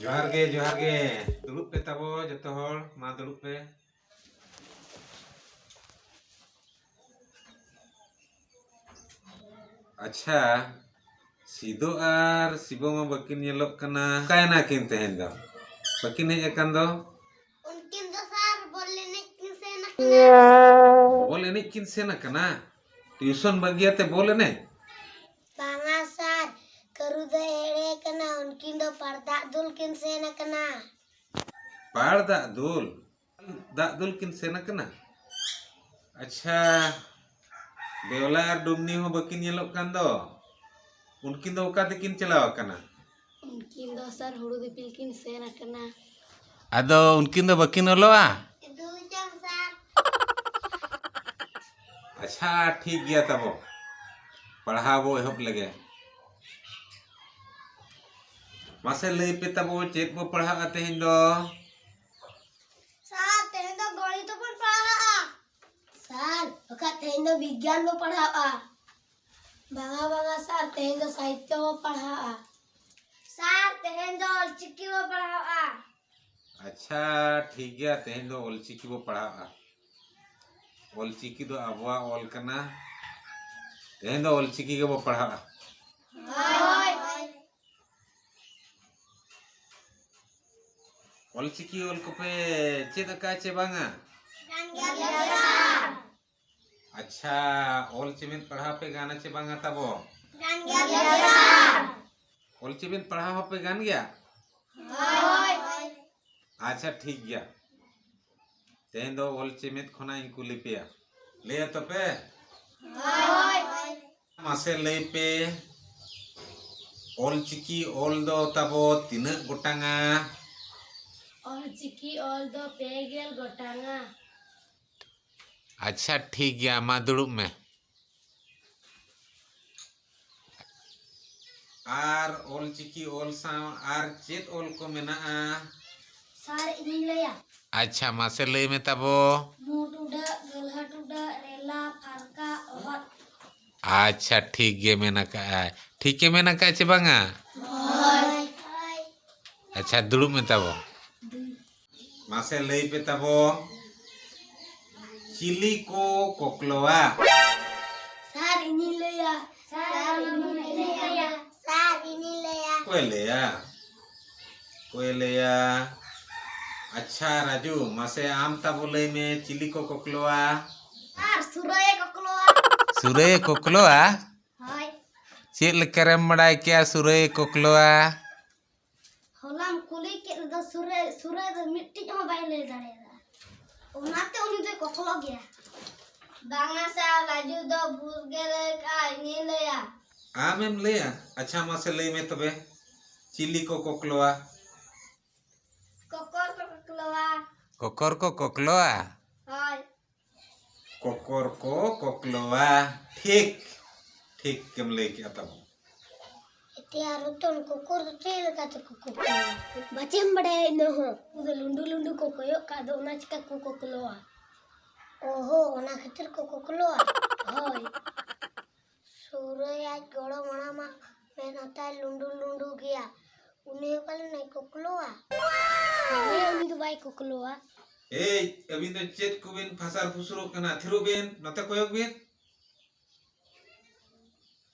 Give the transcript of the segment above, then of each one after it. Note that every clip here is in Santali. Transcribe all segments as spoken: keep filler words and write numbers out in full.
ᱡᱚᱦᱟᱨ ᱜᱮ, ᱡᱚᱦᱟᱨ ᱜᱮ᱾ ᱫᱩᱲᱩᱵ ᱯᱮ ᱛᱟᱵᱚ ᱡᱚᱛᱚ ᱦᱚᱲ, ᱢᱟ ᱫᱩᱲᱩᱵ ᱯᱮ᱾ ᱟᱪᱪᱷᱟ, ᱥᱤᱫᱚ ᱟᱨ ᱥᱤᱵᱚ ᱢᱟ ᱵᱟᱹᱠᱤᱱ ᱧᱮᱞᱚᱜ ᱠᱟᱱᱟ, ᱚᱠᱟᱭᱮᱱᱟ ᱠᱤᱱ ᱛᱮᱦᱮᱧ ᱫᱚ? ᱵᱟᱹᱠᱤᱱ ᱦᱮᱡ ᱟᱠᱟᱱ ᱫᱚ? ᱩᱱᱠᱤᱱ ᱫᱚ ᱥᱟᱨ ᱵᱚᱞ ᱮᱱᱮᱡ ᱠᱤᱱ ᱥᱮᱱ ᱟᱠᱟᱱᱟ᱾ ᱵᱚᱞ ᱮᱱᱮᱡ ᱠᱤᱱ ᱥᱮᱱ ᱟᱠᱟᱱᱟ? ᱴᱤᱭᱩᱥᱚᱱ ᱵᱟᱹᱜᱤᱭᱟᱛᱮ ᱵᱚᱞ ᱮᱱᱮᱡ? ᱵᱟᱝᱟ ᱥᱟᱨ, ᱠᱟᱹᱨᱩ ᱫᱚ ᱮᱲᱮ ᱠᱟᱱᱟ, ᱩᱱᱠᱤᱱ ᱫᱚ ᱯᱟᱲ ᱫᱟᱜ ᱫᱩᱞ ᱠᱤᱱ ᱥᱮᱱ ᱟᱠᱟᱱᱟ᱾ ᱯᱟᱲ ᱫᱟᱜ ᱫᱩᱞ? ᱫᱟᱜ ᱫᱩᱞ ᱠᱤᱱ ᱥᱮᱱ ᱟᱠᱟᱱᱟ? ᱟᱪᱪᱷᱟ, ᱵᱮᱣᱞᱟ ᱟᱨ ᱰᱩᱢᱱᱤ ᱦᱚᱸ ᱵᱟᱹᱠᱤᱱ ᱧᱮᱞᱚᱜ ᱠᱟᱱ ᱫᱚ, ᱩᱱᱠᱤᱱ ᱫᱚ ᱚᱠᱟ ᱛᱮᱠᱤᱱ ᱪᱟᱞᱟᱣ ᱟᱠᱟᱱᱟ? ᱩᱱᱠᱤᱱ ᱫᱚ ᱥᱟᱨ ᱦᱩᱲᱩ ᱫᱤᱯᱤᱞ ᱠᱤᱱ ᱥᱮᱱ ᱟᱠᱟᱱᱟ᱾ ᱟᱫᱚ ᱩᱱᱠᱤᱱ ᱫᱚ ᱵᱟᱹᱠᱤᱱ ᱚᱞᱚᱜᱼᱟ? ᱫᱩ ᱪᱟᱢ ᱥᱟᱨ᱾ ᱟᱪᱪᱷᱟ, ᱴᱷᱤᱠ ᱜᱮᱭᱟ ᱛᱟᱵᱚ, ᱯᱟᱲᱦᱟᱣ ᱵᱚ ᱮᱦᱚᱵ ᱞᱮᱜᱮ᱾ ᱢᱟᱥᱮ ᱞᱟᱹᱭ ᱯᱮ ᱛᱟᱵᱚ, ᱪᱮᱫ ᱵᱚ ᱯᱟᱲᱦᱟᱜᱼᱟ ᱛᱮᱦᱮᱧ ᱫᱚ? ᱥᱟᱨ, ᱛᱮᱦᱮᱧ ᱫᱚ ᱜᱚᱬᱤᱛ ᱵᱚᱱ ᱯᱟᱲᱦᱟᱜᱼᱟ᱾ ᱥᱟᱨ, ᱵᱟᱠᱷᱟᱡ ᱛᱮᱦᱮᱧ ᱫᱚ ᱵᱤᱜᱽᱜᱟᱱ ᱵᱚ ᱯᱟᱲᱦᱟᱜᱼᱟ᱾ ᱵᱟᱝᱟ, ᱵᱟᱝᱟ ᱥᱟᱨ, ᱛᱮᱦᱮᱧ ᱫᱚ ᱥᱟᱦᱤᱛᱛᱚ ᱵᱚ ᱯᱟᱲᱦᱟᱜᱼᱟ᱾ ᱥᱟᱨ, ᱛᱮᱦᱮᱧ ᱫᱚ ᱚᱞᱪᱤᱠᱤ ᱵᱚ ᱯᱟᱲᱦᱟᱜᱼᱟ᱾ ᱟᱪᱪᱷᱟ, ᱴᱷᱤᱠ ᱜᱮᱭᱟ, ᱛᱮᱦᱮᱧ ᱫᱚ ᱚᱞᱪᱤᱠᱤ ᱵᱚ ᱯᱟᱲᱦᱟᱜᱼᱟ᱾ ᱚᱞᱪᱤᱠᱤ ᱫᱚ ᱟᱵᱚᱣᱟᱜ ᱚᱞ ᱠᱟᱱᱟ, ᱛᱮᱦᱮᱧ ᱫᱚ ᱚᱞᱪᱤᱠᱤ ᱜᱮᱵᱚ ᱯᱟᱲᱦᱟᱜᱼᱟ᱾ ᱦᱳᱭ᱾ ᱚᱞᱪᱤᱠᱤ ᱚᱞ ᱠᱚᱯᱮ ᱪᱮᱫ ᱟᱠᱟᱫᱼᱟ ᱪᱮ ᱵᱟᱝᱟ? ᱜᱟᱱ ᱜᱮᱭᱟᱞᱮ ᱥᱟᱨ᱾ ᱟᱪᱪᱷᱟ, ᱚᱞ ᱪᱮᱢᱮᱫ ᱯᱟᱲᱦᱟᱣ ᱯᱮ ᱜᱟᱱᱟ ᱪᱮ ᱵᱟᱝᱟ ᱛᱟᱵᱚ? ᱜᱟᱱ ᱜᱮᱭᱟᱞᱮ ᱥᱟᱨ᱾ ᱚᱞ ᱪᱮᱢᱮᱫ ᱯᱟᱲᱦᱟᱣ ᱦᱚᱸᱯᱮ ᱜᱟᱱ ᱜᱮᱭᱟ? ᱦᱳᱭ᱾ ᱟᱪᱪᱷᱟ, ᱴᱷᱤᱠ ᱜᱮᱭᱟ᱾ ᱛᱮᱦᱮᱧ ᱫᱚ ᱚᱞ ᱪᱮᱢᱮᱫ ᱠᱷᱚᱱᱟᱜ ᱤᱧ ᱠᱩᱞᱤ ᱯᱮᱭᱟ᱾ ᱞᱟᱹᱭᱟ ᱛᱚᱯᱮ? ᱦᱳᱭ᱾ ᱢᱟᱥᱮ ᱞᱟᱹᱭ ᱯᱮ, ᱚᱞ ᱪᱤᱠᱤ ᱚᱞ ᱫᱚ ᱛᱟᱵᱚ ᱛᱤᱱᱟᱹᱜ ᱜᱚᱴᱟᱝᱟ? ᱚᱞ ᱪᱤᱠᱤ ᱚᱞ ᱫᱚ ᱯᱮ ᱜᱮᱞ ᱜᱚᱴᱟᱝᱟ᱾ ᱟᱪᱪᱷᱟ, ᱴᱷᱤᱠ ᱜᱮᱭᱟ, ᱢᱟ ᱫᱩᱲᱩᱵ ᱢᱮ᱾ ᱟᱨ ᱚᱞᱪᱤᱠᱤ ᱚᱞ ᱥᱟᱶ ᱟᱨ ᱪᱮᱫ ᱚᱞ ᱠᱚ ᱢᱮᱱᱟᱜᱼᱟ? ᱥᱟᱨ, ᱤᱧᱤᱧ ᱞᱟᱹᱭᱟ᱾ ᱟᱪᱪᱷᱟ, ᱢᱟᱥᱮ ᱞᱟᱹᱭ ᱢᱮ ᱛᱟᱵᱚ᱾ ᱢᱩ ᱴᱩᱰᱟᱹᱜ, ᱜᱟᱹᱞᱦᱟᱹ ᱴᱩᱰᱟᱹᱜ, ᱨᱮᱞᱟ, ᱯᱷᱟᱨᱠᱟ, ᱚᱦᱚᱫ᱾ ᱟᱪᱪᱷᱟ, ᱴᱷᱤᱠ ᱜᱮ ᱢᱮᱱ ᱟᱠᱟᱫᱼᱟᱭ᱾ ᱴᱷᱤᱠ ᱜᱮ ᱢᱮᱱ ᱟᱠᱟᱫᱼᱟ ᱪᱮ ᱵᱟᱝᱟ? ᱦᱳᱭ᱾ ᱟᱪᱪᱷᱟ, ᱫᱩᱲᱩᱵ ᱢᱮ ᱛᱟᱵᱚ᱾ ᱢᱟᱥᱮ ᱞᱟᱹᱭ ᱯᱮ ᱛᱟᱵᱚ, ᱪᱤᱞᱤ ᱠᱚ ᱠᱚᱠᱞᱚᱣᱟ? ᱥᱟᱨ, ᱤᱧᱤᱧ ᱞᱟᱹᱭᱟ᱾ ᱥᱟᱨ, ᱤᱧᱤᱧ ᱞᱟᱹᱭᱟ᱾ ᱥᱟᱨ, ᱤᱧᱤᱧ ᱞᱟᱹᱭᱟ᱾ ᱚᱠᱚᱭ ᱞᱟᱹᱭᱟ? ᱚᱠᱚᱭ ᱞᱟᱹᱭᱟ? ᱟᱪᱪᱷᱟ ᱨᱟᱡᱩ, ᱢᱟᱥᱮ ᱟᱢ ᱛᱟᱵᱚ ᱞᱟᱹᱭ ᱢᱮ, ᱪᱤᱞᱤ ᱠᱚ ᱠᱚᱠᱞᱚᱣᱟ? ᱥᱟᱨ, ᱥᱩᱨᱟᱹᱭᱮ ᱠᱚᱠᱞᱚᱣᱟ᱾ ᱥᱩᱨᱟᱹᱭᱮ ᱠᱚᱠᱞᱚᱣᱟ? ᱦᱳᱭ᱾ ᱪᱮᱫ ᱞᱮᱠᱟᱨᱮᱢ ᱵᱟᱲᱟᱭ ᱠᱮᱜᱼᱟ ᱥᱩᱨᱟᱹᱭᱮ ᱠᱚᱠᱞᱚᱣᱟ? ᱦᱚᱞᱟᱢ ᱠᱩᱞᱤ ᱠᱮᱫ ᱫᱚ ᱥᱩᱨᱟᱹᱭ, ᱥᱩᱨᱟᱹᱭ ᱫᱚ ᱢᱤᱫᱴᱤᱡ ᱦᱚᱸ ᱵᱟᱭ ᱞᱟᱹᱭ ᱫᱟᱲᱮᱭᱟᱫᱟ᱾ ᱚᱱᱟᱛᱮ ᱩᱱᱤ ᱫᱚᱭ ᱠᱚᱠᱞᱚ ᱜᱮᱭᱟ᱾ ᱵᱟᱝᱟ ᱥᱟᱨ, ᱨᱟᱡᱩ ᱫᱚ ᱵᱷᱩᱞ ᱜᱮ ᱞᱟᱹᱭ ᱠᱟᱜᱼᱟ, ᱤᱧᱤᱧ ᱞᱟᱹᱭᱟ᱾ ᱟᱢᱮᱢ ᱞᱟᱹᱭᱟ? ᱟᱪᱪᱷᱟ, ᱢᱟᱥᱮ ᱞᱟᱹᱭ ᱢᱮ ᱛᱚᱵᱮ, ᱪᱤᱞᱤ ᱠᱚ ᱠᱚᱠᱞᱚᱣᱟ? ᱠᱚᱠᱚᱨ ᱠᱚ ᱠᱚᱠᱞᱚᱣᱟ᱾ ᱠᱚᱠᱚᱨ ᱠᱚ ᱠᱚᱠᱞᱚᱣᱟ? ᱦᱳᱭ᱾ ᱠᱚᱠᱚᱨ ᱠᱚ ᱠᱚᱠᱞᱚᱣᱟ᱾ ᱴᱷᱤᱠ, ᱴᱷᱤᱠ ᱜᱮᱢ ᱞᱟᱹᱭ ᱠᱮᱜᱼᱟ ᱛᱟᱵᱚ᱾ ᱮᱛᱮ ᱟᱨ ᱨᱚᱛᱚᱱ, ᱠᱚᱠᱚᱨ ᱫᱚ ᱪᱮᱫ ᱞᱮᱠᱟ ᱛᱮᱠᱚ ᱠᱚᱠᱞᱚᱣᱟ? ᱵᱟᱪᱮᱢ ᱵᱟᱰᱟᱭᱟ ᱤᱱᱟᱹ ᱦᱚᱸ᱾ ᱩᱱᱠᱩ ᱫᱚ ᱞᱩᱸᱰᱩ ᱞᱩᱸᱰᱩ ᱠᱚ ᱠᱚᱭᱚᱜ ᱠᱟᱜ ᱫᱚ, ᱚᱱᱟ ᱪᱤᱠᱟ ᱠᱚ ᱠᱚᱠᱞᱚᱣᱟ᱾ ᱚᱦᱚ, ᱚᱱᱟ ᱠᱷᱟᱹᱛᱤᱨ ᱠᱚ ᱠᱚᱠᱞᱚᱣᱟ? ᱦᱳᱭ᱾ ᱥᱩᱨᱟᱹᱭ ᱟᱡ ᱜᱚᱲᱚᱢ ᱦᱟᱲᱟᱢᱟᱜ ᱢᱮᱫ ᱦᱚᱸᱛᱟᱭ ᱞᱩᱸᱰᱩ ᱞᱩᱸᱰᱩ ᱜᱮᱭᱟ᱾ ᱩᱱᱤ ᱦᱚᱸ ᱯᱟᱞᱮᱱ ᱮ ᱠᱚᱠᱞᱚᱣᱟ? ᱦᱮᱸ, ᱩᱱᱤ ᱫᱚ ᱵᱟᱭ ᱠᱚᱠᱞᱚᱣᱟ᱾ ᱮᱭ, ᱟᱹᱵᱤᱱ ᱫᱚ ᱪᱮᱫ ᱠᱚᱵᱤᱱ ᱯᱷᱟᱥᱟᱨ ᱯᱷᱩᱥᱩᱨᱚᱜ ᱠᱟᱱᱟ? ᱛᱷᱤᱨᱚᱜ ᱵᱤᱱ, ᱱᱚᱛᱮ ᱠᱚᱭᱚᱜ ᱵᱤᱱ᱾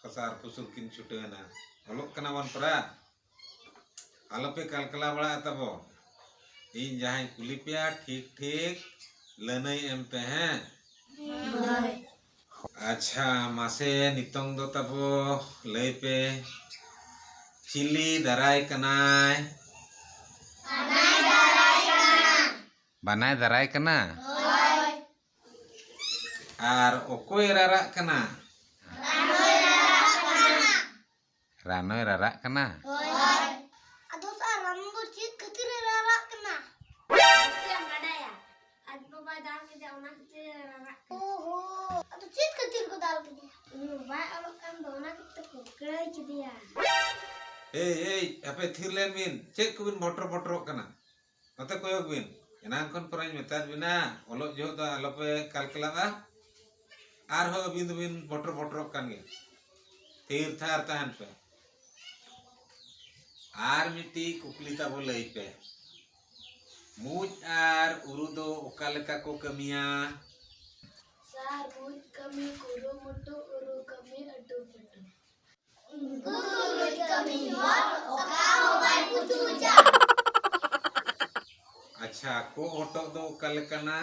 ᱯᱷᱟᱥᱟᱨ ᱯᱷᱩᱥᱩᱨ ᱠᱤᱱ ᱪᱷᱩᱴᱟᱹᱣᱮᱱᱟ᱾ ᱚᱞᱚᱜ ᱠᱟᱱᱟ ᱵᱚᱱ ᱯᱟᱨᱟ᱾ ᱟᱞᱚᱯᱮ ᱠᱟᱞᱠᱟᱞᱟ ᱵᱟᱲᱟᱜᱼᱟ ᱛᱟᱵᱚ᱾ ᱤᱧ ᱡᱟᱦᱟᱸᱧ ᱠᱩᱞᱤ ᱯᱮᱭᱟ, ᱴᱷᱤᱠ ᱴᱷᱤᱠ ᱞᱟᱹᱱᱟᱹᱭ ᱮᱢ ᱯᱮ, ᱦᱮᱸ? ᱦᱳᱭ᱾ ᱟᱪᱪᱷᱟ, ᱢᱟᱥᱮ ᱱᱤᱛᱚᱝ ᱫᱚ ᱛᱟᱵᱚ ᱞᱟᱹᱭ ᱯᱮ, ᱪᱤᱞᱤ ᱫᱟᱨᱟᱭ ᱠᱟᱱᱟᱭ? ᱵᱟᱱᱟᱭ ᱫᱟᱨᱟᱭ ᱠᱟᱱᱟ᱾ ᱦᱳᱭ᱾ ᱟᱨ ᱚᱠᱚᱭ ᱨᱟᱨᱟᱜ ᱠᱟᱱᱟ? ᱨᱟᱱᱚᱭ ᱨᱟᱨᱟᱜ ᱠᱟᱱᱟ᱾ ᱦᱳᱭ᱾ ᱟᱫᱚ ᱥᱟᱨ, ᱨᱟᱱᱚ ᱫᱚ ᱪᱮᱫ ᱠᱷᱟᱹᱛᱤᱨ ᱮ ᱨᱟᱨᱟᱜ ᱠᱟᱱᱟ? ᱪᱮᱫ ᱮᱢ ᱵᱟᱰᱟᱭᱟ? ᱟᱡ ᱵᱟᱵᱟᱭ ᱫᱟᱞ ᱠᱮᱫᱮᱭᱟ, ᱚᱱᱟ ᱠᱷᱟᱹᱛᱤᱨ ᱮ ᱨᱟᱨᱟᱜ ᱠᱟᱱᱟ᱾ ᱳᱦᱳ, ᱟᱫᱚ ᱪᱮᱫ ᱠᱷᱟᱹᱛᱤᱨ ᱠᱚ ᱫᱟᱞ ᱠᱮᱫᱮᱭᱟ? ᱩᱱᱤ ᱵᱟᱭ ᱚᱞᱚᱜ ᱠᱟᱱ ᱫᱚ, ᱚᱱᱟ ᱠᱷᱟᱹᱛᱤᱨ ᱠᱚ ᱠᱷᱟᱹᱲ ᱠᱮᱫᱮᱭᱟ᱾ ᱮᱭ, ᱮᱭ, ᱟᱯᱮ ᱛᱷᱤᱨ ᱞᱮᱱ ᱵᱤᱱ᱾ ᱪᱮᱫ ᱠᱚᱵᱤᱱ ᱵᱚᱴᱚᱨ ᱵᱚᱴᱚᱨᱚᱜ ᱠᱟᱱᱟ? ᱱᱚᱛᱮ ᱠᱚᱭᱚᱜ ᱵᱤᱱ᱾ ᱮᱱᱟᱝ ᱠᱷᱚᱱ ᱯᱨᱟᱭᱤᱧ ᱢᱮᱛᱟᱫ ᱵᱤᱱᱟ, ᱚᱞᱚᱜ ᱡᱚᱦᱚᱜ ᱫᱚ ᱟᱞᱚᱯᱮ ᱠᱟᱞᱠᱟᱞᱟᱜᱼᱟ᱾ ᱟᱨᱦᱚᱸ ᱟᱹᱵᱤᱱ ᱫᱚᱵᱤᱱ ᱵᱚᱴᱚᱨ ᱵᱚᱴᱚᱨᱚᱜ ᱠᱟᱱ ᱜᱮᱭᱟ᱾ ᱛᱷᱤᱨ ᱛᱷᱟᱨ ᱛᱟᱦᱮᱱ ᱯᱮ᱾ ᱟᱨ ᱢᱤᱫᱴᱤᱡ ᱠᱩᱠᱞᱤ ᱛᱟᱵᱚ ᱞᱟᱹᱭ ᱯᱮ᱾ ᱢᱩᱸᱡ ᱟᱨ ᱩᱨᱩ ᱫᱚ ᱚᱠᱟ ᱞᱮᱠᱟ ᱠᱚ ᱠᱟᱹᱢᱤᱭᱟ? ᱥᱟᱨ, ᱢᱩᱸᱡ ᱠᱟᱹᱢᱤ ᱠᱩᱨᱩᱢᱩᱴᱩ, ᱩᱨᱩ ᱠᱟᱹᱢᱤ ᱟᱹᱴᱩ ᱯᱟᱹᱴᱩ᱾ ᱩᱱᱠᱩ ᱛᱩᱞᱩᱡ ᱠᱟᱹᱢᱤ ᱦᱚᱲ ᱚᱠᱟ ᱦᱚᱸ ᱵᱟᱭ ᱯᱩᱪᱩᱡᱟ᱾ ᱟᱪᱪᱷᱟ, ᱠᱚᱜ ᱦᱚᱴᱚᱜ ᱫᱚ ᱚᱠᱟ ᱞᱮᱠᱟᱱᱟ?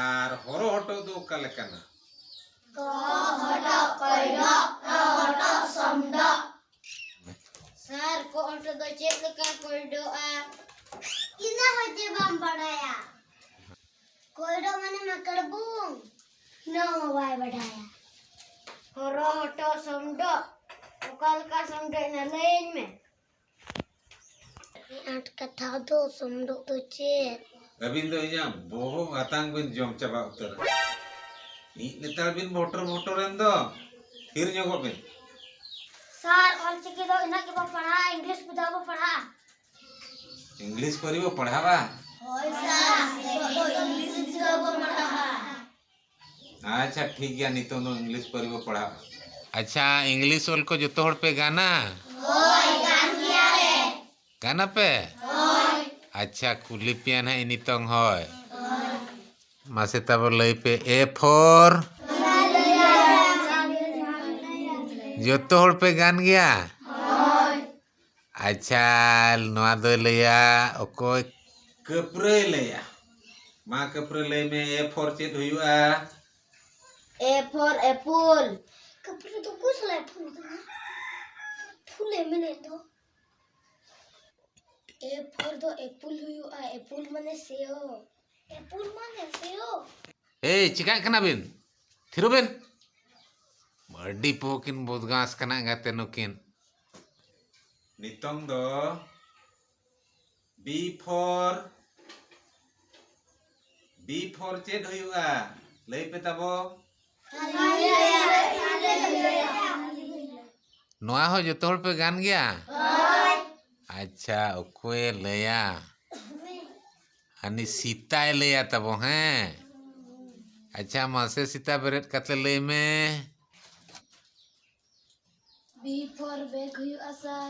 ᱟᱨ ᱦᱚᱨᱚ ᱦᱚᱴᱚᱜ ᱫᱚ ᱚᱠᱟ ᱞᱮᱠᱟᱱᱟ? ᱠᱚᱜ ᱦᱚᱴᱚᱜ ᱠᱚᱭᱰᱚᱜ, ᱨᱚ ᱦᱚᱴᱚᱜ ᱥᱚᱢᱰᱚᱜ᱾ ᱥᱟᱨ, ᱠᱚᱜ ᱦᱚᱴᱚᱜ ᱫᱚ ᱪᱮᱫ ᱞᱮᱠᱟ ᱠᱚᱭᱰᱚᱜᱼᱟ? ᱤᱱᱟᱹ ᱦᱚᱸ ᱪᱮᱫ ᱵᱟᱢ ᱵᱟᱲᱟᱭᱟ? ᱠᱚᱭᱰᱚᱜ ᱢᱟᱱᱮ ᱢᱟ ᱠᱟᱲᱵᱩᱝ᱾ ᱤᱱᱟᱹ ᱦᱚᱸ ᱵᱟᱭ ᱵᱟᱰᱟᱭᱟ᱾ ᱦᱚᱨᱚ ᱦᱚᱴᱚᱜ ᱥᱚᱢᱰᱚᱜ᱾ ᱚᱠᱟ ᱞᱮᱠᱟ ᱥᱚᱢᱰᱚᱜ ᱮᱱᱟ ᱞᱟᱹᱭᱟᱹᱧ ᱢᱮ᱾ ᱟᱹᱰᱤ ᱟᱸᱴ ᱠᱟᱛᱷᱟ ᱫᱚ ᱥᱚᱢᱰᱚᱜ ᱫᱚ ᱪᱮᱫ? ᱟᱹᱵᱤᱱ ᱫᱚ ᱤᱧᱟᱹᱜ ᱵᱚᱦᱚᱜ ᱦᱟᱛᱟᱝ ᱵᱤᱱ ᱡᱚᱢ ᱪᱟᱵᱟ ᱩᱛᱟᱹᱨᱟ᱾ ᱢᱤᱫ ᱱᱮᱛᱟᱨ ᱵᱤᱱ ᱵᱚᱴᱚᱨ ᱵᱚᱴᱚᱨ ᱮᱱ ᱫᱚ᱾ ᱛᱷᱤᱨ ᱧᱚᱜᱚᱜ ᱵᱤᱱ᱾ ᱥᱟᱨ, ᱚᱞ ᱪᱤᱠᱤ ᱫᱚ ᱤᱱᱟᱹᱜ ᱜᱮᱵᱚ ᱯᱟᱲᱦᱟᱜᱼᱟ, ᱤᱝᱞᱤᱥ ᱠᱚᱫᱚ ᱵᱟᱵᱚ ᱯᱟᱲᱦᱟᱜᱼᱟ᱾ ᱤᱝᱞᱤᱥ ᱯᱟᱹᱨᱤ ᱵᱚ ᱯᱟᱲᱦᱟᱣᱟ? ᱦᱳᱭ ᱥᱟᱨ, ᱱᱤᱛᱚᱜ ᱫᱚ ᱤᱝᱞᱤᱥ ᱜᱮᱵᱚ ᱯᱟᱲᱦᱟᱜᱼᱟ᱾ ᱟᱪᱪᱷᱟ, ᱴᱷᱤᱠ ᱜᱮᱭᱟ, ᱱᱤᱛᱚᱝ ᱫᱚ ᱤᱝᱞᱤᱥ ᱯᱟᱹᱨᱤ ᱵᱚ ᱯᱟᱲᱦᱟᱣᱟ᱾ ᱟᱪᱪᱷᱟ, ᱤᱝᱞᱤᱥ ᱚᱞ ᱠᱚ ᱡᱚᱛᱚ ᱦᱚᱲ ᱯᱮ ᱜᱟᱱᱟ? ᱦᱳᱭ, ᱜᱟᱱ ᱜᱮᱭᱟᱞᱮ᱾ ᱜᱟᱱᱟ ᱯᱮ? ᱦᱳᱭ᱾ ᱟᱪᱪᱷᱟ, ᱠᱩᱞᱤ ᱯᱮᱭᱟ ᱱᱟᱦᱟᱜ ᱱᱤᱛᱚᱝ, ᱦᱳᱭ᱾ ᱦᱳᱭ᱾ ᱢᱟᱥᱮ ᱛᱟᱵᱚ ᱞᱟᱹᱭ ᱯᱮ, A for? ᱡᱚᱛᱚ ᱦᱚᱲ ᱯᱮ ᱜᱟᱱ ᱜᱮᱭᱟ? ᱦᱳᱭ᱾ ᱟᱪᱪᱷᱟ, ᱱᱚᱣᱟ ᱫᱚᱭ ᱞᱟᱹᱭᱟ ᱚᱠᱚᱭ? ᱠᱟᱹᱯᱨᱟᱹᱭ ᱞᱟᱹᱭᱟ᱾ ᱢᱟ ᱠᱟᱹᱯᱨᱟᱹ ᱞᱟᱹᱭ ᱢᱮ, A for ᱪᱮᱫ ᱦᱩᱭᱩᱜᱼᱟ? A for apple. ᱠᱟᱹᱯᱨᱟᱹ ᱫᱚ ᱚᱠᱚᱭ ᱥᱟᱞᱟᱜ ᱯᱷᱩᱞ ᱠᱟᱱᱟ? ᱯᱷᱩᱞᱮ ᱢᱮᱱᱮᱫ ᱫᱚ᱾ A for ᱫᱚ apple ᱦᱩᱭᱩᱜᱼᱟ, apple ᱢᱟᱱᱮ ᱥᱮᱣ᱾ Apple ᱢᱟᱱᱮ ᱥᱮᱣ᱾ ᱮᱭ, ᱪᱤᱠᱟᱹᱜ ᱠᱟᱱᱟ ᱵᱤᱱ? ᱛᱷᱤᱨᱚᱜ ᱵᱤᱱ᱾ ᱟᱹᱰᱤ ᱯᱚᱦᱚ ᱠᱤᱱ ᱵᱚᱫᱜᱟᱥ ᱠᱟᱱᱟ ᱜᱟᱛᱮ ᱱᱩᱠᱤᱱ᱾ ᱱᱤᱛᱚᱝ ᱫᱚ B for, B for ᱪᱮᱫ ᱦᱩᱭᱩᱜᱼᱟ? ᱞᱟᱹᱭ ᱯᱮ ᱛᱟᱵᱚ᱾ ᱱᱚᱣᱟ ᱦᱚᱸ ᱡᱚᱛᱚ ᱦᱚᱲ ᱯᱮ ᱜᱟᱱ ᱜᱮᱭᱟ? ᱟᱪᱪᱷᱟ, ᱚᱠᱚᱭᱮ ᱞᱟᱹᱭᱟ? ᱦᱟᱹᱱᱤ ᱥᱤᱛᱟᱭ ᱞᱟᱹᱭᱟ ᱛᱟᱵᱚ, ᱦᱮᱸ? ᱟᱪᱪᱷᱟ, ᱢᱟᱥᱮ ᱥᱤᱛᱟ, ᱵᱮᱨᱮᱫ ᱠᱟᱛᱮ ᱞᱟᱹᱭ ᱢᱮ᱾ B for bag ᱦᱩᱭᱩᱜᱼᱟ, sir.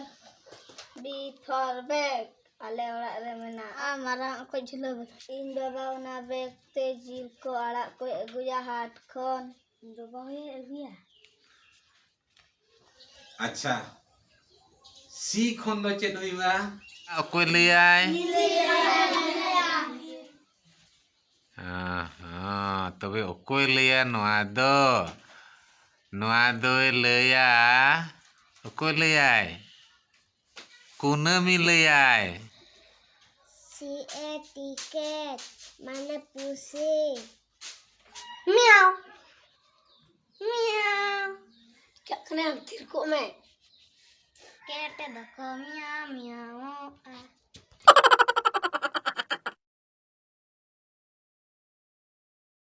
B for bag. ᱟᱞᱮ ᱚᱲᱟᱜ ᱨᱮ ᱢᱮᱱᱟᱜᱼᱟ ᱢᱟᱨᱟᱝ ᱚᱠᱚᱡ ᱡᱷᱩᱞᱟᱹ bag. ᱤᱧ ᱵᱟᱵᱟ ᱚᱱᱟ bag ᱛᱮ ᱡᱤᱞ ᱠᱚ ᱟᱲᱟᱜ ᱠᱚᱭ ᱟᱹᱜᱩᱭᱟ ᱦᱟᱴ ᱠᱷᱚᱱ. ᱤᱧ ᱵᱟᱵᱟ ᱦᱚᱸᱭ ᱟᱹᱜᱩᱭᱟ. ᱟᱪᱪᱷᱟ, C ᱠᱷᱚᱱ ᱫᱚ ᱪᱮᱫ ᱦᱩᱭᱩᱜᱼᱟ? ᱚᱠᱚᱭ ᱞᱟᱹᱭᱟᱭ? ᱦᱚᱸ, ᱛᱚᱵᱮ ᱚᱠᱚᱭ ᱞᱟᱹᱭᱟ ᱱᱚᱣᱟ ᱫᱚ? ᱱᱚᱣᱟ ᱫᱚᱭ ᱞᱟᱹᱭᱟ, ᱚᱠᱚᱭ ᱞᱟᱹᱭᱟᱭ? ᱠᱩᱱᱟᱹᱢᱤ ᱞᱟᱹᱭᱟᱭ. C A T cat, ᱢᱟᱱᱮ ᱯᱩᱥᱤ. ᱢᱤᱭᱟᱣ. ᱢᱤᱭᱟᱣ. ᱪᱟᱜ ᱠᱟᱱᱟᱢ, ᱛᱷᱤᱨ ᱠᱚᱜ ᱢᱮ. cat ᱫᱚᱠᱚ ᱢᱤᱭᱟᱣ ᱢᱤᱭᱟᱣᱚᱜᱼᱟ.